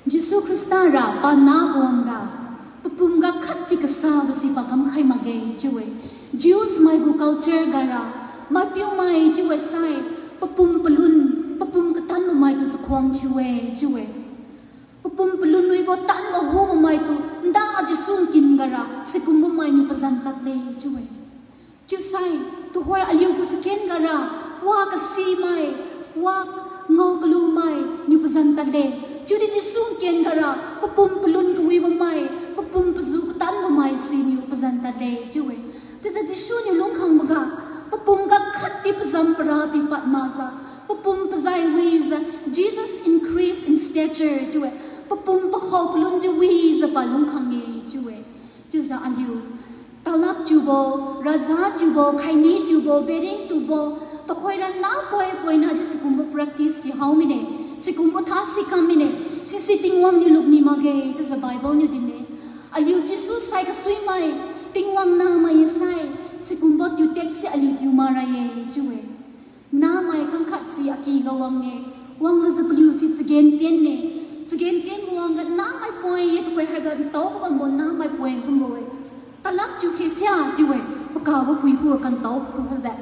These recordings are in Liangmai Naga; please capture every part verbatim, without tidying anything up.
Jesu Khrista ra pana wangga, papum ga khatdi kasabo si pakamkhai makge chiu-e. Jews mai gu culture ga ra, maipiumai chiu-e sai, papum palun, papum katanbo maitu chakhuang thiu-e chiu-e. Papum palun wibo tanbo hubo maitu, nda Jesu nkin ga ra, sikumbo mainiu pazan tadle chiu-e. Chiusai, tuhoi aliu gu chaken ga ra, wa kasimai, wa ngao kalumai niu pazan tadle. Chiudi Jesu nken ga ra, papum palun kawibo mai, papum pazu katanbo mai siniu pazan tadle chiu-e. Chiujiu Jesu niu lungkhangboga, papum ga khatdi pazam para pipad makjiu, papum pazai wijiu, Jesus increased in stature chiu-e. Papum pakhao palunjiu wijiu pa lungkhang-e chiu-e. Chiujiu aliu, talap thiubo, raja thiubo, khaini thiubo, bering thiubo, tuhoira napoi-poina di sikumbo practice si hao mine, sikumbo tha si kam mine, sisi Tingwang niu lukni makge chiujiu Bible niu din-e. Aliu Jesu sai kasuimai, Tingwang namai-e sai, sikumbo tiu text si aliu tiu mara-e chiu-e. Namai khangkhat si aky ga wang-e, wanglujiu paliu si chagen tien-e, chagen tien wangga namai poi-e, tuhoi haiga ntao kabambo namai poi kumbo-e. Talap thiu khe sia chiu-e, pakabo pui khuga kantao pakhu hajiu.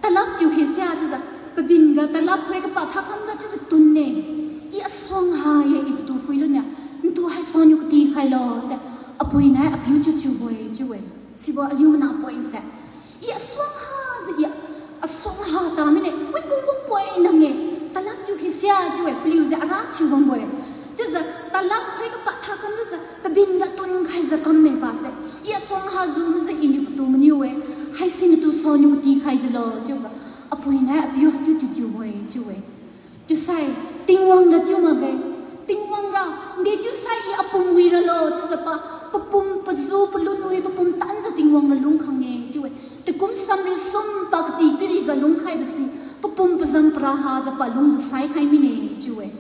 Talap thiu khe sia chiujiu, pabin ga talap khoi kapa thakamga chiujiu tun-e. I asuang ha-e, i patu phuilunia, ntu hai saniu kati khailo, chiujiu, apui nai apiu chiu chiubo-e chiu-e. Sibo aliu mana poi se. I asuang hajiu, i asuang ha ta mine, wi kumbo poi nang-e, talap thiu khe sia chiu-e, paliujiu ara thiu bambo-e. Chiujiu talap khoi kapa thakamlujiu, pabin ga tun khaijiu kamme pase. I asuang ha zu majiu iniu patu maniu-e, haisi natu saoniu kati khaijiulo chiuga, apui nai apiu hatu tiu chiubo-e chiu-e. Chiusai, Tingwang ra chiu makge. Tingwang ra, nde chiusai i apum wi ralo chiujiu pa, papum pazu palun wi papum tanjiu Tingwang ra lungkhang-e chiu-e. Takum samri sum pa kati piriga lungkhaibo si, papum pazam para hajiu pa lungjiu saikhai mine chiu-e.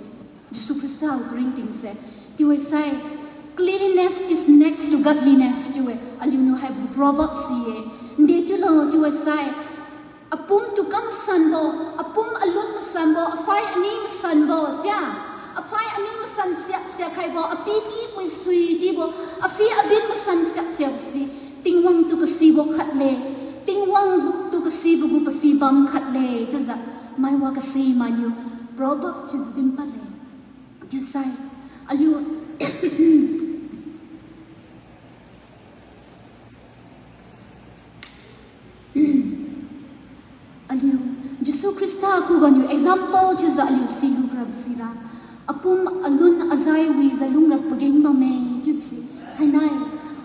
Jesu Khrista gu ringting se, chiu-e sai, cleanliness is next to godliness chiu-e. Aliuniu haibo Proverbs si-e. Nde chiulo chiu-e sai, apum tu kam masanbo, apum alun masanbo, aphai ani masanbo chia, aphai ani masan siak siak khaibo, api ti mui sui dibo, aphi abin masan siak siak si, Tingwang tu kasibo khatle, Tingwang gu tu kasibo gu paphi bam khatle chiujiu, maiwa kasi mainiu Proverbs thiujiu dinpadle. Chiusai, aliu aliu, Jesu Khrista khuganiu example chiujiu aliu silu grab sira. Apum alun azai wijiu lungra pageng bamme chiusi. Hainai,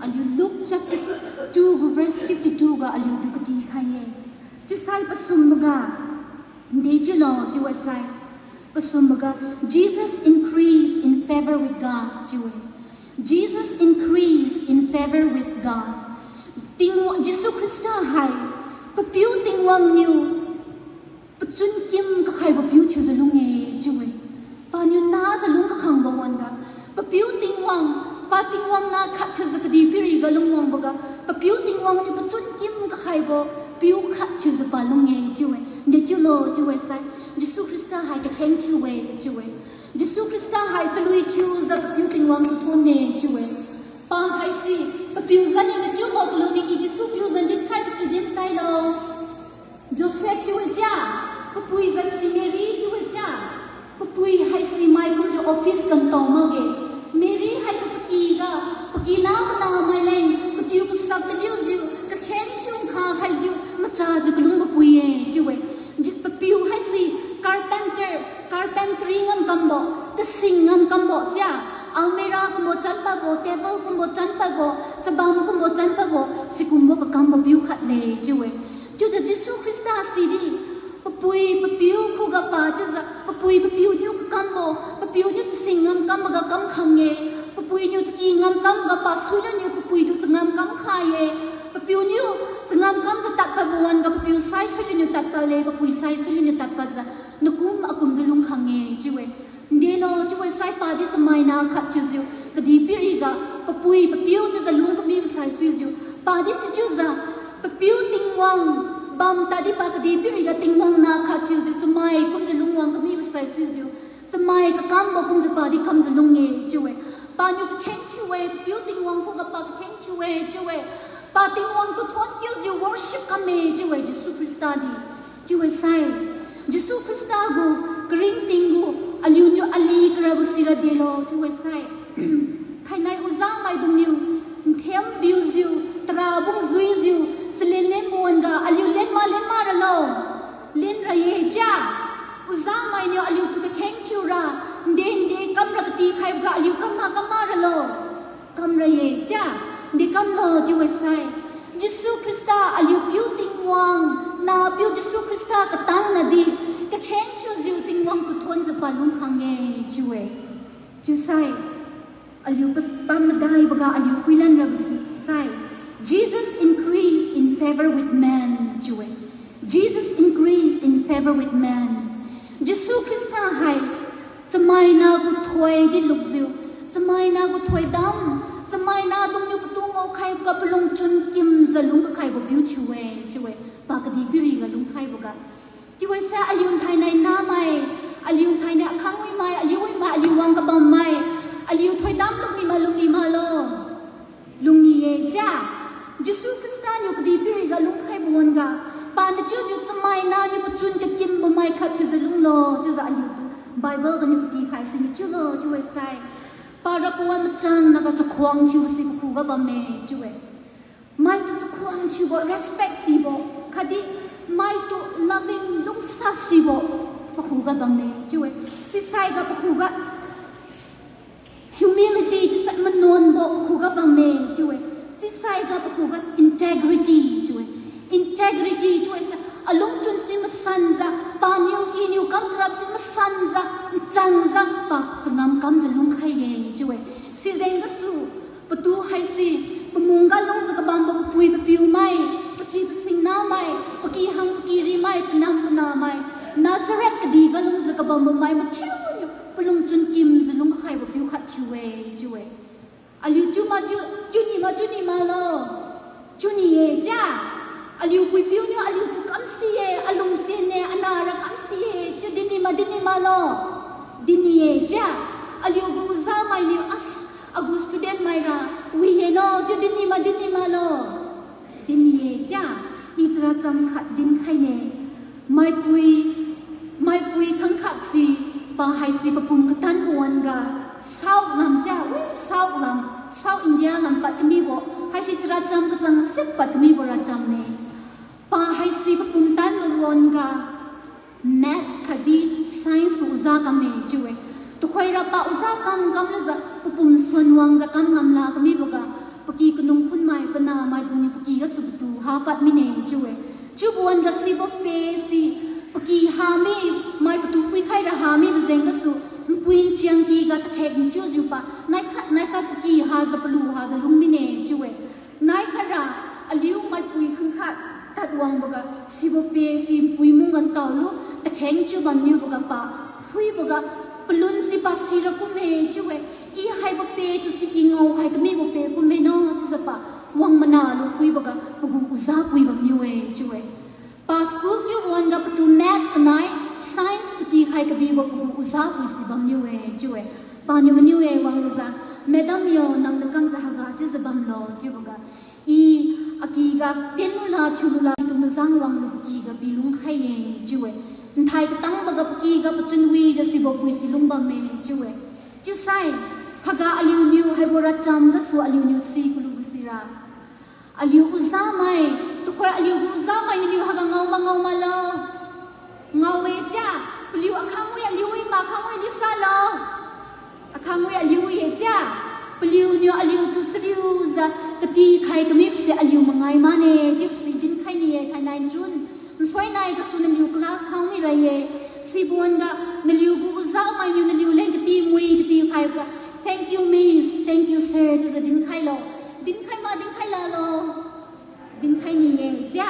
aliu Luke chapter two gu verse fifty two ga aliutu katikhai-e. Chiusai pasumboga, nde chiulo chiu-e sai, pasumboga, Jesus increased in favor with God chiu-e. Jesus increased in favor with God. Tingwang, Jesu Khrista hai, papiu Tingwang niu pachun kim kakhaibo piu thiujiu lung-e chiu-e. Paniu najiu lung kakhangbo wan-ga, papiu Tingwang, pa Tingwang na khat thiujiu kadihpiriga lungwangboga, papiu Tingwang niu pachun kim kakhaibo piu khat thiujiu pa lung-e chiu-e. Nde chiulo chiu-e sai, Jesu Khrista hai kakheng thiu-e chiu-e. Jesu Khrista hai chalui thiujiu papiu Tingwang tu thon-e chiu-e. Pa haisi, papiu jani nachiulo kaluni i Jesu piu jan dinkhaibo si dintailo. Joseph chiu-e chia, papui jat si Mary chiu-e chia. Papui haisi mai kumjiu office kantao makge. Mary haisi chakyga, pakina mana maileng, katiu kasak taliujiu, kakheng thiu nkha khaijiu, machajiu kalungbo pui-e chiu-e. Ji papiu haisi carpenter, carpentry ngamkambo, tasing ngamkambo chia, almirah kumbo chanpadbo, table kumbo chanpadbo, chabam kumbo chanpadbo, sikumbo kakambo piu khatle chiu-e. Chiujiu Jesu Khrista sidi, papui papiu khuga pa chiujiu, papui papiu niu kakambo, papiu niu tasing ngamkambo ga kamkhang-e, papui niu chaky ngamkamga pa suijiu niu papui tu changam kamkhai-e, papiu niu changam kamjiu tadpadbo wan-ga papiu saisuijiu niu tadpadle, papui saisuijiu niu tadpadjiu, nakum akumjiu lungkhang-e chiu-e. Ndelo chiu-e sai padi chamaina khat thiujiu, kadihpiriga, papui papiu chiujiu lung kamibo saisuijiu, padi sichiujiu, papiu Tingwang, bam tadi pa kadihpiriga Tingwang na khat thiujiu chamai kumjiu lungwang kamibo saisuijiu, Chamai kakambo kumjiu padi kamjiu lung-e chiu-e. Paniu kakheng thiu-e, Papiu Tingwang khuga pa kakheng thiu-e chiu-e. Pa Tingwang tu thuon kiujiu worship kam-e chiu-e Jesu Khrista di. Chiu-e sai, Jesu Khrista gu karingting gu aliuniu ali karabo sira delo chiu-e sai. Thainai ojah maidungniu nthem biujiu, tara bung juijiu, chalen lenbo wan-ga aliu len ma len ma ralo. Len ra-e chia. Ojah mainiu aliutu kakheng thiura, nde nde kamra katikhaiboga aliu kam ma kam ma ralo. Kam ra-e chia. Nde kamlo chiu-e sai, Jesu Khrista aliu Piu Tingwang, Napiu Jesu Khrista katang nadi, kakheng thiujiu Tingwang tu thuonjiu pa lungkhang-e chiu-e. Chiusai, aliu pas- pamadaiboga aliu phuilan rabo si sai, Jesus increased in favor with men chiu-e. Jesus increased in favor with men. Jesu Khrista hai chamaina gu thoidi lukjiu, chamaina gu thoidam, chamaina dungniu patu ngaokhaiboga palungchun kimjiu lungkakhaibo piu thiu-e chiu-e. Pa kadihpiriga lungkhaiboga. Chiu-e sai aliu nthainai namai, aliu nthainai akhangwimai, aliu wimai, aliu wang kabammai, aliu thoidam lungni ma lungni maklo. Lungni-e chia. Jesu Khrista niu kadihpiriga lungkhaibo wan-ga, paniu chiujiu chamaina niu pachun kakimbo mai khat thiujiu lunglo chiujiu aliutu Bible ganiu katikhai siniu chiulo chiu-e sai, para pawan machang naga chakhuang thiubo si pakhuga bamme chiu-e. Maitu chakhuang thiubo, respect pibo, khatdi maitu loving lungsa sibo pakhuga bamme chiu-e. Sisaiga pakhuga humility chiusai manuanbo pakhuga bamme chiu-e. Sisaiga pakhuga integrity chiu-e. Integrity chiu-e sai alungchun si masanjiu, paniu iniu kamkarap si masanjiu, nchangjiu, pa changam kamjiu lungkhai-e chiu-e. Sijeng gasu, patu haise, pamungga lungjiu kabambo papui papiumai, pachi pasingnamai, pakyhang pakyrimai, panam panahmai, Nazareth kadihga lungjiu kabambo mai mathiuniu palungchun kimjiu lungkhaibo piu khat thiu-e chiu-e. Aliu chiu ma chiu, chiuni ma chiuni maklo. Chiuni-e chia. Aliu puipiuniu aliutu kamsi-e, alung pen-e, anahra kamsi-e chiu dinni ma dinni maklo. Dinni-e chia. Aliugu ojamainiu as, agu student maira wi-e no chiu dinni ma dinni maklo. Dinni-e chia. I characham khat dinkhaine. Maipui, maipui khangkhat si, pa haise papum katanbo wan-ga, South lam chia, wi South lam, South India lam pad kamibo, haise characham kachang sip pad kamibo rachamme. Pa haise papum tanbo wan-ga, math khatdi science gu ojah kamme chiu-e. Tuhoira pa ojah kam kam lujiu papum suan wangjiu kam ngamla kamiboga, paky kanung khunmai panahmaidungniu paky gasu patu hapad mine chiu-e. Chiubo wan-ga sibo pe si, paky hami, mai patu phuikhaira hamibo jeng gasu, npui nchiang kyga takhek nchiujiu pa naikhat naikhat paky hajiu palu hajiu lung mine chiu-e. Naikhat ra, aliu maipui khangkhat tad wangboga, sibo pe si npui mungga ntaolu, takheng chiu bamniuboga pa, phuiboga, palun si pa sira kumme chiu-e, I haibo pe tu si I ngaokhai kamibo pe kumme no chiujiu pa, wang manalu phuiboga pagu ojapui bamniu-e chiu-e. Pa school kiu wan-ga patu math panai, science katikhai kabibo pagu ojapui si bamniu-e chiu-e. Paniu maniu-e wanglujiu, Madam yo, nang nakamjiu haiga chiujiu bamlo chiuboga, I akyga tenlula thiulula tu majang wanglu pakyga pi lungkhai-e chiu-e. Nthai katangboga pakyga pachun wijiu sibo puisi lungbamme chiu-e. Chiusai, haiga aliuniu haibo racham gasu aliuniu si kalubo sira, aliu ojamai, tuhoi aliugu ojamai naliu haiga ngao ma ngao maklo. Ngao-e chia, paliu akhangwi aliu wi ma akhangwi aliu salo. Akhangwi aliu wi-e chia, paliuniu aliutu chariujiu katikhai kamibose aliu mangai mane chiubo si dinkhai ni-e thainai chun. Nsoinai gasu naliu class hao mira-e. Sibo wan-ga naliugu ojamainiu naliu leng kati mui katikhaiboga, thank you miss, thank you sir chiujiu dinkhailo. Dinkhai ma dinkhai lalo. Dinkhai ni-e chia,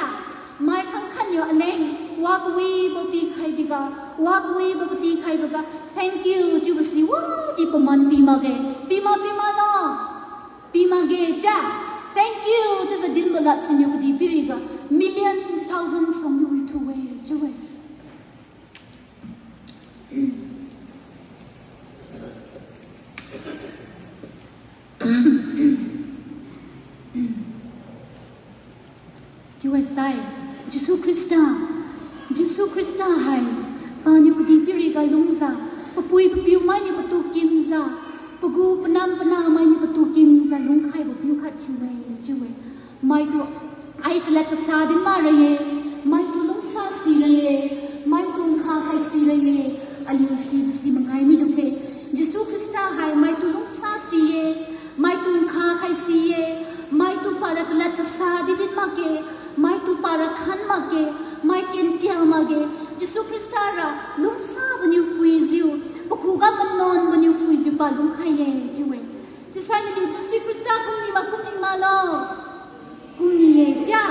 mai khangkhatniu aleng, wa kawibo pikhai biga, wa kawibo katikhaiboga, thank you chiubo si wadi paman pi makge, pi ma pi maklo, pi makge chia, thank you chiujiu dinbo lad siniu kadihpiriga, million thousand sangniu withu-e chiu-e. Wesai, Jesu Khrista, Jesu Khrista hai, paniu kadihpiriga lungjiu, papui papiu mainiu patu kimjiu, pagu panam panah mainiu patu kimjiu lungkhaibo piu khat thiu-e, chiu-e. Maitu ai chalad kasa din makra-e, maitu lungsa sira-e, maitu nkha khai sira-e, aliu sibo si mangai midu khe. Jesu Khrista hai maitu lungsa si-e, maitu nkha khai si-e, maitu para chalad kasa di din makge, maitu para khan makge, mai kentia makge, Jesu Khrista ra lungsaboniu phuijiu, pakhuga manuanboniu phuijiu pa lungkhai-e, chiu-e. Chiusai naliu Jesu Khrista kumni ma kumni maklo. Kumni-e chia,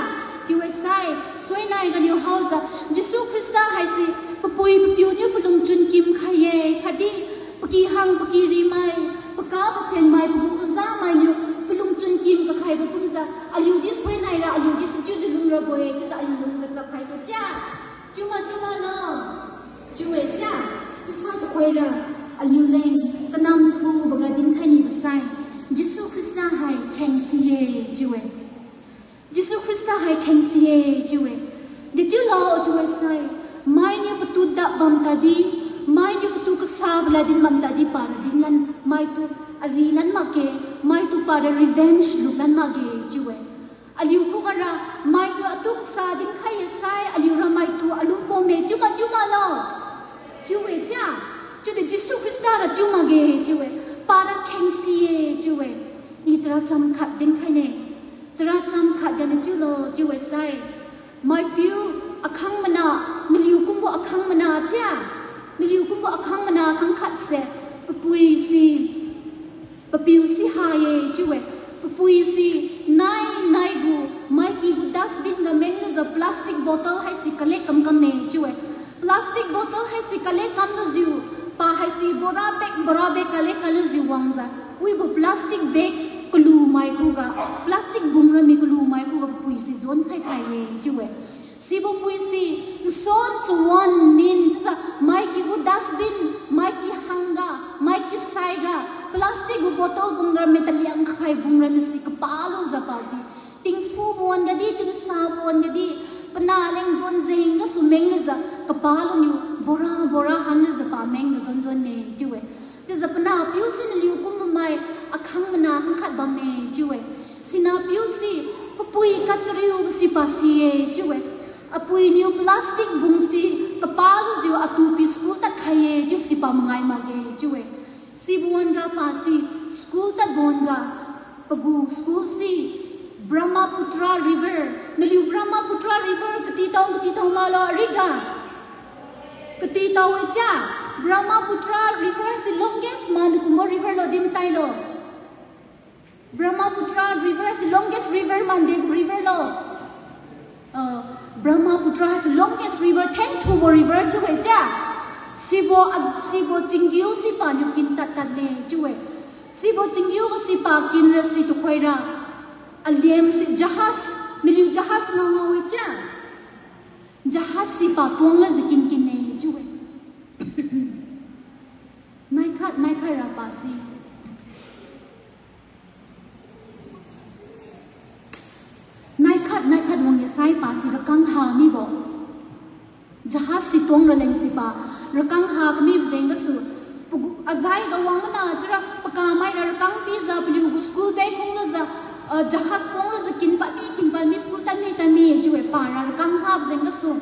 chiu-e sai, suinai ganiu haojiu, Jesu Khrista haise, papui papiuniu palungchun kim khai-e, khatdi, pakihang pakirimai, paka pathenmai, pagu pazamainiu, palungchun kim kakhaibo kumjiu, aliudi suinai ra, aliudi sichiujiu lungrabo-e, chiujiu aliu lung kachap khai-e chia. Chiu ma chiu maklo. Chiu-e chia, chiusai tuhoira, aliuleng, kanam thuboga dinkhai nibo sai, Jesu Khrista hai khengsi-e, chiu-e. Jesu Khrista hai khengsi-e, chiu-e. Dechiulo chiu-e sai, mainiu patu dap bam tadi, mainiu patu kasabo lad din bam tadi para dinlan, maitu ari lan makge, maitu para revenge lu lan makge, chiu-e. Aliu khuga ra, maitu atu kasa dinkhai-e sai, aliu ra maitu alung pom-e, chiu ma chiu maklo. Chiu-e chia, chiudi Jesu Khrista ra chiu makge, chiu-e, para khengsi-e, chiu-e. I chara cham khat dinkhaine. Chara cham khat ganiu chiulo, chiu-e sai. Maipiu akhang mana, naliu kumbo akhang mana chia. Naliu kumbo akhang mana khang khatse, papui si, papiu si ha-e chiu-e, papui si nai nai gu, maiky gu dustbin ga menglujiu plastic bottle haise collect kam kamme chiu-e. Plastic bottle haise collect kamlujiu, pa haise bora bag, bora bag collect kamlujiu wangjiu, wibo plastic bag kalumai khuga, plastic bungrami kalumai khuga papui si jon khai khai-e chiu-e. Sibo pui si, nson chawan nin chiujiu, maiky gu dustbin, maiky hangga, maiky saiga, plastic gu bottle bungrami taliang khai bungrami si kapalujiu pa si, tingphubo wan-ga di, tingsabo wan-ga di, panah leng don jeng gasu menglujiu, kapaluniu, bora, bora hanlujiu pa mengjiu jon jon-e chiu-e. Chiujiu panahpiu si naliu kumbo mai, akhang mana khang khat bamme chiu-e. Sinapiu si, papui kachariubo si pa si-e chiu-e. Apuiniu plastic bung si, kapalujiu atu pi school tad khai-e chiu si pa mangai makge chiu-e. Sibo wan-ga pa si, school tadbo wan-ga, pagu school si, Brahmaputra River, naliu Brahmaputra River katitao, katitao maklo ariga. Katitao-e chia, Brahmaputra River si longest ma naliu kumbo river lo di matailo. Brahmaputra River si longest river mande river lo. Ah, Brahmaputra si longest river, thengthubo river chiu-e chia. Sibo, ah, sibo chinggiu si paniu kin tad tadle chiu-e. Sibo chinggiu ga si pa kinra si tuhoira. Aliam si jahaz, naliu jahaz ngao ngao-e chia. Jahaz si pa tuanglujiu kin kinne chiu-e. Naikhat, naikhat ra pa si. Naikhat, naikhat wang-e sai pa si rakang ha mibo. Jahaz si tuang raleng si pa, rakang ha kamibo jeng gasu, pagu, azai ga wang mana chiura pakamai ra rakang pijiu paliu gu school bag khunglujiu, ah, jahaz khunglujiu kin pad mi, kin pad mi school tad mi, tad mi chiu-e para rakang habo jeng gasu.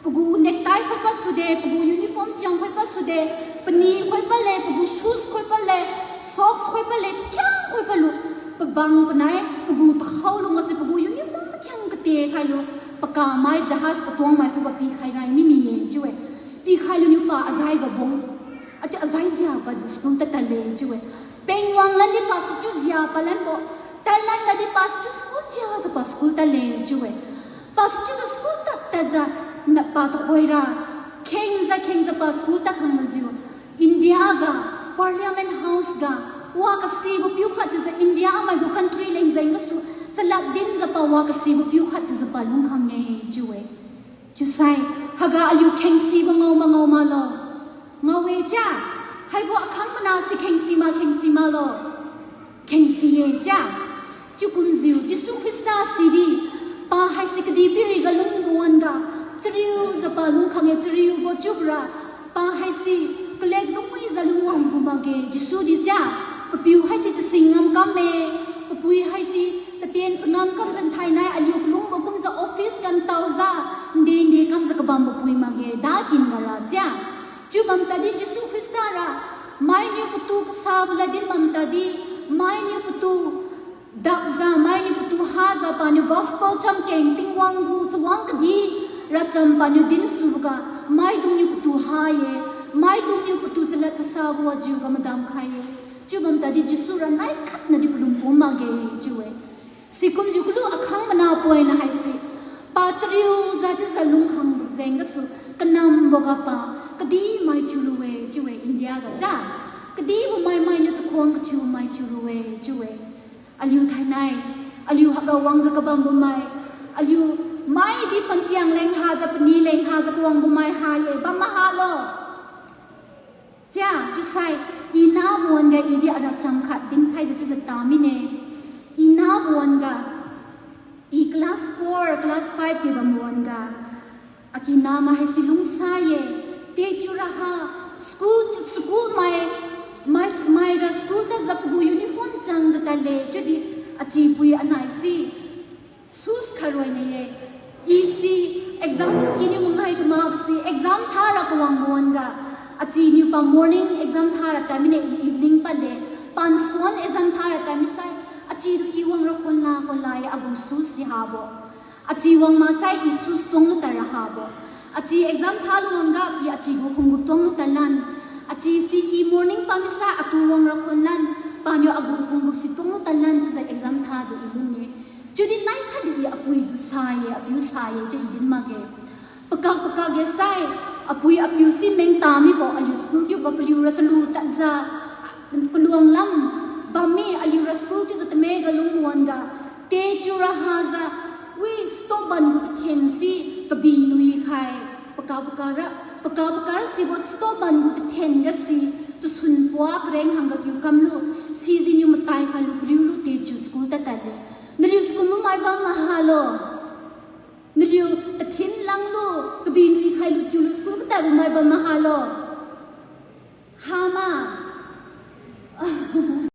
Pagu necktie khoi pad sude, pagu uniform chiang khoi pad sude, pani khoi pad le, pagu shoes khoi pad le, socks khoi pad le, pakhiang khoi pad lu, pabang panai, pagu takhao lungase, pagu uniform pakhiang kate khailu, pakamai jahaz katuang mai khuga pikhai rai mi mi-e chiu-e. Pikhailu niu pa azai ga bung. Achiu azai jia padjiu school tad tadle chiu-e. Pengwang landi pa sichiu jia palanbo. Tadlan landi pa sichiu school chiajiu pa school tadle chiu-e. Pa sichiujiu school tad tadjiu na pa tuhoira. Khengjiu khengjiu pa school tad khang lujiu, India ga, Parliament House ga, wa kasibo piu khat chiujiu India amai gu country leng jeng gasu, chalad dinjiu pa wa kasibo piu khat chiujiu pa lungkhang-e chiu-e. Chiusai, haiga aliu khengsibo ngao ma ngao maklo. Ngao-e chia, haibo akhang mana si khengsi ma khengsi maklo. Khengsi-e chia. Chiu kumjiu, Jesu Khrista sidi, Pa haise kadihpiriga lungbo wan-ga, chariujiu pa lungkhang-e, chariubo chiubora, pa haise kalek lungwijiu lungwang gu makge. Jesu di sia, papiu haise chasing ngamkamme, papui haise tatien changam kamjiu nthainai aliu kalungbo kumjiu office kantaojiu, nde nde kamjiu kabambo pui makge, dakin gara sia. Chiubam tadi Jesu Khrista ra, mainiu patu kasabo lad din bam tadi, mainiu patu dapjiu, mainiu patu hajiu paniu gospel chamkeng Tingwang gu chawang kadih racham paniu dinsuboga, maidungniu patu ha-e, maidungniu patu chalad kasabo wajiuga madam khai-e. Chiubam tadi Jesu ra naikhatnadi palum pum makge chiu-e. Sikumjiu kalu akhang mana poina haise, pa chariujiu chiujiu lungkhang jeng gasu, kanamboga pa kadih mai thiulu-e chiu-e, India ga ja. Kadibo mai mainiu chakhuang kathiu mai thiulu-e chiu-e. Aliu thainai, aliu haiga wangjiu kabambo mai, aliu maidi pantiang leng hajiu pani leng hajiu kawangbo mai ha-e, bam mahalo. Sia, chiusai, i nabo wan-ga idi aracham khat dinkhaijiu chiujiu ta mine. I nabo wan-ga, i class four, class five ki bambo wan-ga, akinama haise lungsa-e. Teacher raha, school, school mai, mai, maira school tadjiu pagu uniform changjiu tadle, chiudi achipui anai si sus khatroine-e. I si exam, iniu mangai kamakbo si exam thara kawangbo wan-ga, achiniu pa morning exam thara tad mine, evening padle, pansuan exam thara tad misai, achitu i wangra khonla khonla-e, agu sus si habo. Achi wang maksai i sus tuanglu tadra habo. Achi exam thalu wang-ga i achigu khunggup tuanglu tadlan. Achi si i morning pamisai atu wangra khonlan, paniu agu khunggup si tuanglu tadlan chiujiu exam thajiu i lung-e. Chiudi naikhatdi i apuitu sa-e, apiu sa-e chiu i din makge. Pakak pakak ge sai, apui apiu si mengta mibo aliu school tiuga paliura chalu tadjiu, kaluang lam bamme, aliura school tiujiu tamega lungbo wan-ga, teacher ra hajiu, wi stop ban gu tathen si kabi nui khai, pakak pakak ra, pakak pakak ra sibo stop ban gu tathen ga si, tusun pua kareng hangga kiu kamlu, sijiniu matai khalu kariulu teacher school tad tadle. Naliu school mumai bam mahalo. Naliu tathin langlu, kabi nui khailu kiulu school katadbo mai bam mahalo. Hama.